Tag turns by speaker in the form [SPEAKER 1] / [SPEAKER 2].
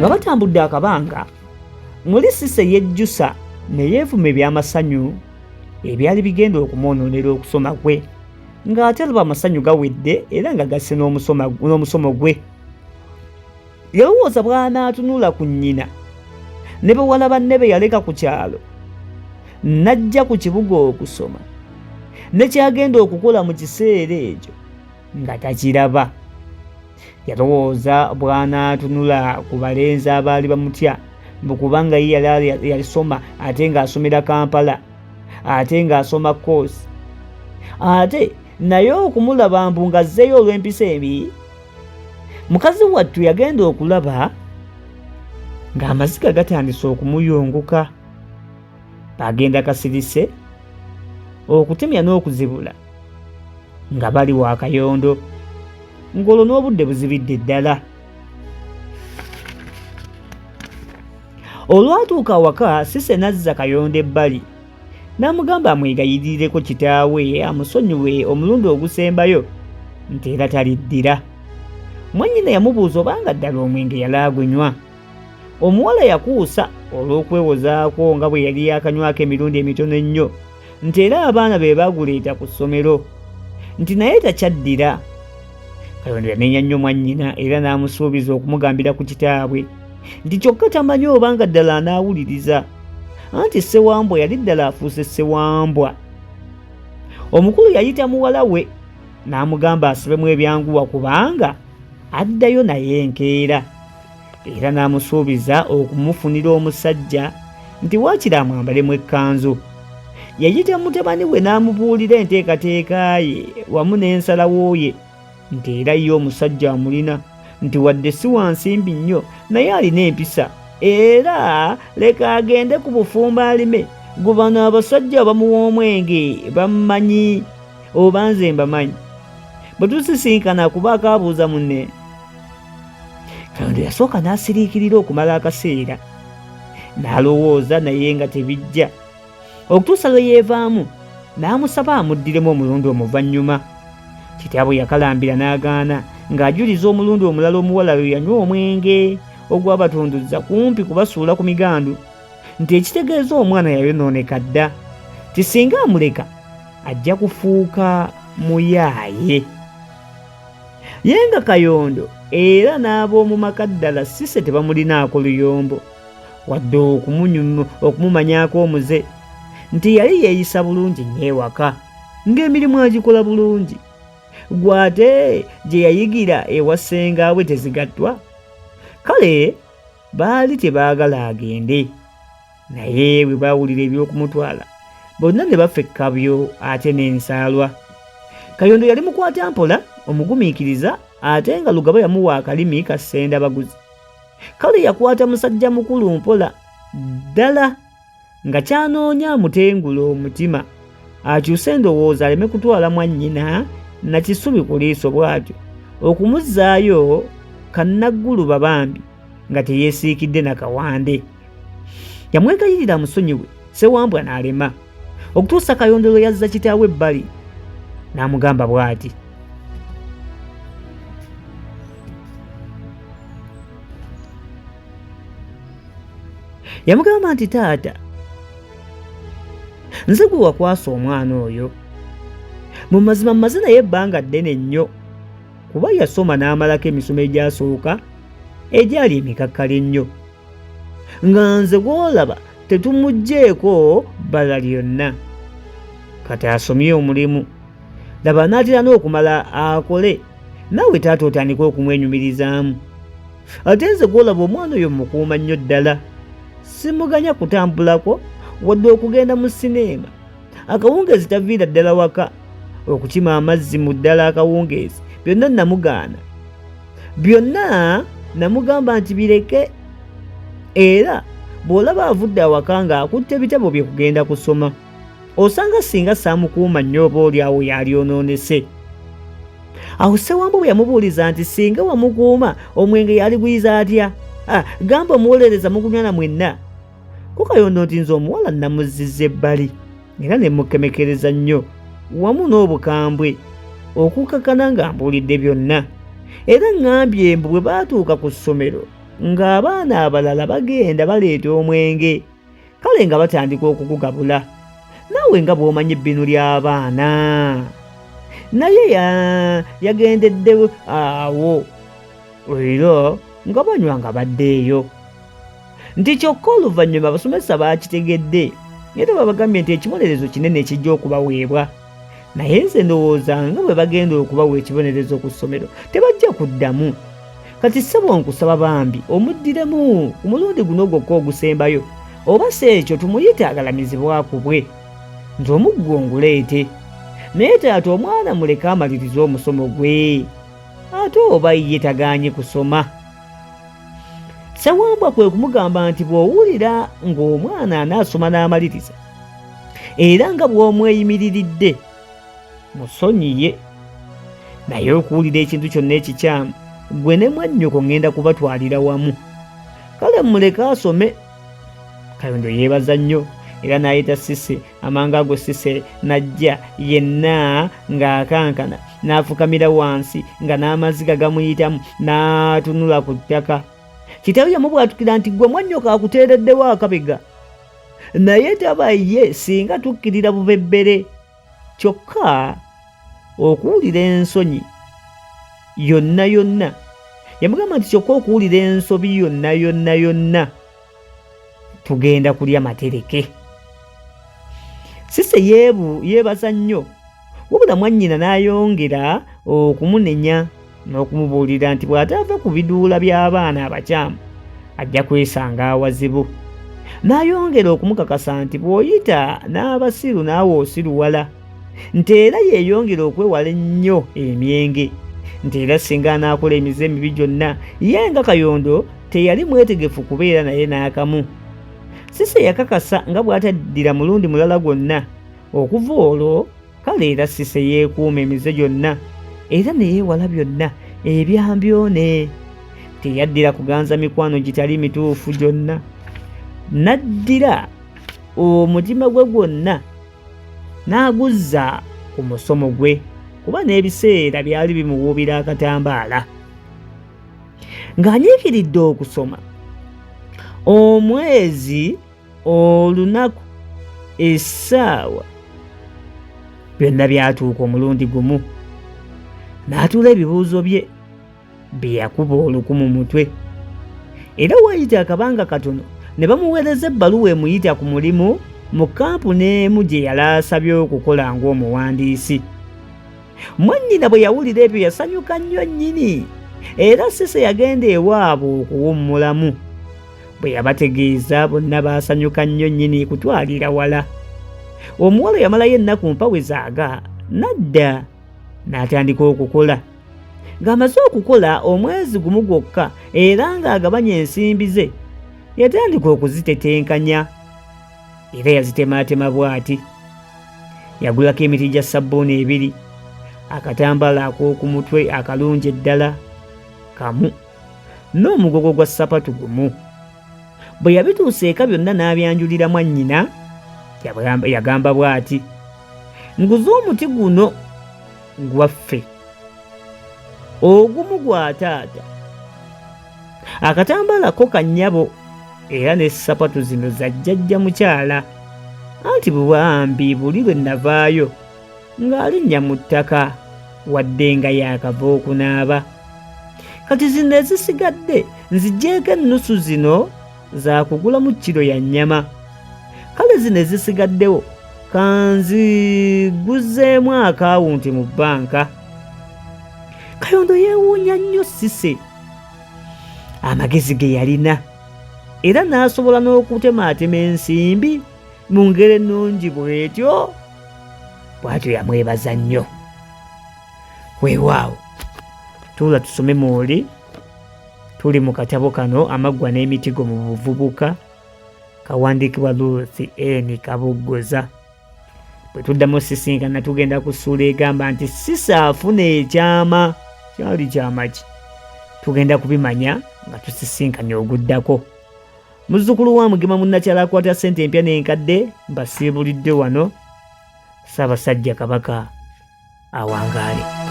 [SPEAKER 1] Nga batambudde akabanga, muli Cissy yejjusa ne yeevuma eby'amasanyu ebyali bigenda okumwonoonera okusoma kwe, ng'ate alaba amasanyu gawedde era nga gasse n'omusomo gwe. Yalowooza bw'anaatunula ku nnyina ne bawala banne be yaleka ku kyalo n'ajja ku kibuga okusoma ne ky'agenda okukola mu kiseera ekyo nga takiraba. Yalowooza bw'anaatunula ku balenzi abaali bamutya mbu kubanga ye yali yalisoma ate ng'asomera Kampala ate ng'asoma kkoosi ate naye okumulaba mbu ng'azzeeyo olw'empisa embi. Mukazi wattu yagenda okulaba ng'amaziga gatandise okumuyunguka. Bagenda kasirise okutemya n'okuzibula nga bali wa kayondo ng'olwo n'obudde buzibidde ddala. Olwatuuka awaka Sise n'azza Kayondo ebbali n'amugamba amwegayirireko kitaawe amusonyiwe omulundi ogusembayo nti era taliddira. Mwannyina yamubuuza obanga ddala omwenge yali agunywa. Omuwala yakuusa olw'okwewozaako nga bwe yali yakanywako emirundi emitono ennyo nti era abaana be baaguleeta ku ssomero nti naye takyaddira. Kayondo yanenya nnyo mwannyina era n'amusuubiza okumugambira ku kitaabwe nti kyokka tamanyi oba nga ddala anaawuliriza anti Ssewambwa yali ddala afuuse Ssewambwa. Omukulu yayita muwala we n'amugamba asibemu ebyanguwa kubanga addayo naye enkeera era n'amusuubiza okumufunira omusajja nti waakiri amwambalemu ekkanzu. Yayita mutabani we n'amubuulira enteekateeka ye wamu n'ensalawo ye nti era ye omusajja amulina nti wadde si wa nsimbi nnyo naye alina empisa era leka agende ku bufumbo alime gwe bano abasajja abamuwa omwenge bammanyi oba nze mbamanyi bwe tusisinkana kuba akaabuuza munne. Kayondo yasooka n'asiriikirira okumala akaseera n'alowooza naye nga tebijja okutuusa lwe yeevaamu n'amusaba amuddiremu omulundi omuvannyuma. Kitaabwe yakalambira n'agaana ng'ajuliza omulundi omulala omuwala lwe yanywa omwenge ogwabatunduzza kumpi kubasuula ku migandu nti ekitegeeza omwana yayonooneka dda nti singa amuleka ajja kufuuka muyaaye. Ye nga Kayondo era n'ab'omu maka ddala Cissy tebamulinaako luyombo wadde okumumanyaako omuze nti yali yeeyisa bulungi nnyo ewaka ng'emirimu agikola bulungi gwe ate gye yayigira ewa ssengaawe tezigattwa kale baali tebaagala agende naye bwe baawulira eby'okumutwala bonna ne bafa ekkabyo ate n'ensaalwa. Kayondo yali mukwata mpola omugumiikiriza ate nga Lugaba yamuwa akalimi ka Ssendabaguzi. Kale yakwata musajja mukulu mpola ddala nga kyanoonya amutengula omutima akyuse endowooza aleme kutwala mwannyina na kisubi ku liiso bw'atyo okumuzzaayo kannagguluba bambi nga teyeesiikidde na kawande. Yamwegayirira amusonyiwe Ssewambwa n'alema okutuusa Kayondo lwe yazza kitaawe ebbali n'amugamba bw'ati. Yamugamba nti taata nze gwe wakwasa omwana oyo mu mazima mmaze naye ebbanga ddene nnyo kuba yasoma n'amalako emisomo egyasooka egyali emikakkali ennyo nga nze gw'olaba tetumuggyeeko bbala lyonna kati asomye omulimu laba anaatera n'okumala akole naawe taata otandike okumwenyumirizaamu ate nze gw'olaba omwana oyo mukuuma nnyo ddala simuganya kutambulako wadde okugenda mu sineema akawungeezi taviira ddala waka okukima amazzi mu ddala akawungeezi byonna namugaana byonna namugamba nti bireke era bw'olaba avudde awaka ng'akutte bitabo bye kugenda kusoma osanga singa saamukuuma nnyo oba oli awo yalyonoonese awo ssewambu bwe yamubuuliza nti singa wamukuuma omwenge yaliguyiza atya ah, gamba omuwolereza mugunyana mwenna Ko Kayondo nti nze omuwala namuzzizza ebbali era ne mukemekereza nnyo wamu n'obukambwe okukakana nga mbuulidde byonna era ŋŋambye mbu bwe baatuuka ku ssomero ng'abaana abalala bagenda baleeta omwenge kale nga batandika okugugabula naawe nga bw'omanyi ebbinu ly'abaana naye yagendedde awo era nga banywa nga baddeeyo nti kyokka oluvannyuma abasomesa baakitegedde era babagambye nti ekibonerezo kinene ekijja okubaweebwa naye nze ndowooza nga bwe bagenda okubawa ekibonerezo ku ssomero tebajja kuddamu kati ssebo nkusaba bambi omuddiremu ku mulundi guno gwokka ogusembayo oba si ekyo tumuyite agalamizibwe akubwe nze omuggo nguleete naye taata omwana muleke amalirize omusomo gwe ate oba ye tagaanye kusoma Ssewambwa kwe kumugamba nti bw'owulira ng'omwana anaasoma n'amaliriza era nga bw'omweyimiriridde musonyiye naye okuwulira ekintu kyonna ekikyamu gwe ne mwannyoko ŋŋenda kubatwalira wamu kale muleke asome Kayondo yeebaza nnyo era n'ayita Sise amangu ago Sise n'ajja yenna ng'akankana n'afukamira wansi nga n'amaziga gamuyitamu n'atunula ku ttaka. Kitaawe yamubwatukira nti ggwe mwannyoko akuteereddewo akabega naye taba ye singa tukkirira bubebbere kyokka okuwulira ensonyi yonna yonna yamugamba nti kyokka okuwulira ensobi yonna yonna yonna tugenda kulya matereke sise yeebu yeebaza nnyo wabula mwannyina n'ayongera okumunenya n'okumubuulira nti bw'ataava ku biduula by'abaana abakyamu ajja kwesanga awazibu n'ayongera okumukakasa nti bw'oyita n'abasiru naawe osiruwala nti era yeeyongera okwewala ennyo emyenge nti era singa anaakola emize emibi gyonna ye nga Kayondo teyali mwetegefu kubeera naye n'akamu. Sise yakakasa nga bw'ataddira mulundi mulala gwonna okuva olwo kale era Sise yeekuuma emize gyonna era ne yeewala byonna ebyambyone. Teyaddira kuganza mikwano gitali mituufu gyonna n'addira omutima gwe gwonna n'aguzza ku musomo gwe kuba n'ebiseera byali bimuwuubira akatambaala. Ng'anyiikiridde okusoma, omwezi, olunaku, essaawa byonna byatuuka omulundi gumu n'atuula ebibuuzo bye bye yakuba oluku mu mutwe era waayita akabanga katono ne bamuweereza ebbaluwa emuyita ku mulimu mu kampuni emu gye yali asabye okukola ng'omuwandiisi. Mwannyina bwe yawulira ebyo yasanyuka nnyo nnyini era Sise yagenda ewaabwe okuwummulamu. Bwe yabategeeza bonna baasanyuka nnyo nnyini kutwalira wala. Omuwala yamalayo ennaku mpawezaaga n'adda n'atandika okukola. Ng'amaze okukola omwezi gumu gwokka era ng'agabanya ensimbi ze, yatandika okuzitetenkanya. Era yazitemaatema bw'ati. Yagulako emiti gya ssabbuuni ebiri, akatambaala ak'oku mutwe akalungi eddala kamu, n'omugogo gwa ssapatu gumu. Bwe yabituusa eka byonna n'abyanjulira mwannyina, yagamba bw'ati, Nguze omuti guno gwaffe, ogumu gwa taata. Akatambaala ko ka nnyabo era ne ssapatu zino za jjajja mukyala anti bwambi buli lwe navaayo ng'alinnya mu ttaka wadde nga yaakava okunaaba. Kati zino ezisigadde nzigyeko ennusu zino za kugulamu kiro ya nnyama. Kale zino ezisigaddewo kanziguzeemu akaawunti mu bbanka. Kayondo yeewuunya nnyo Cissy amagezi ge yalina era n'asobola n'okutemaatema ensimbi mu ngeri ennungi bw'etyo bw'atyo yamwebaza nnyo. Weewaawo tuula tusome mwoli tuli mu katabo kano Amaggwa n'Emitigo mu Buvubuka kawandiikibwa Ruth N Kaboggoza. Bwe tuddamu sisinkana tugenda ku ssuula egamba nti Sisa afuna ekyama. Kyali kyama ki? Tugenda kubimanya nga tusisinkanye oguddako. Muzzukulu wa Mugema munnakyalo akwata ssente empya n'enkadde mbasiibulidde wano. Ssaabasajja Kabaka awangaale.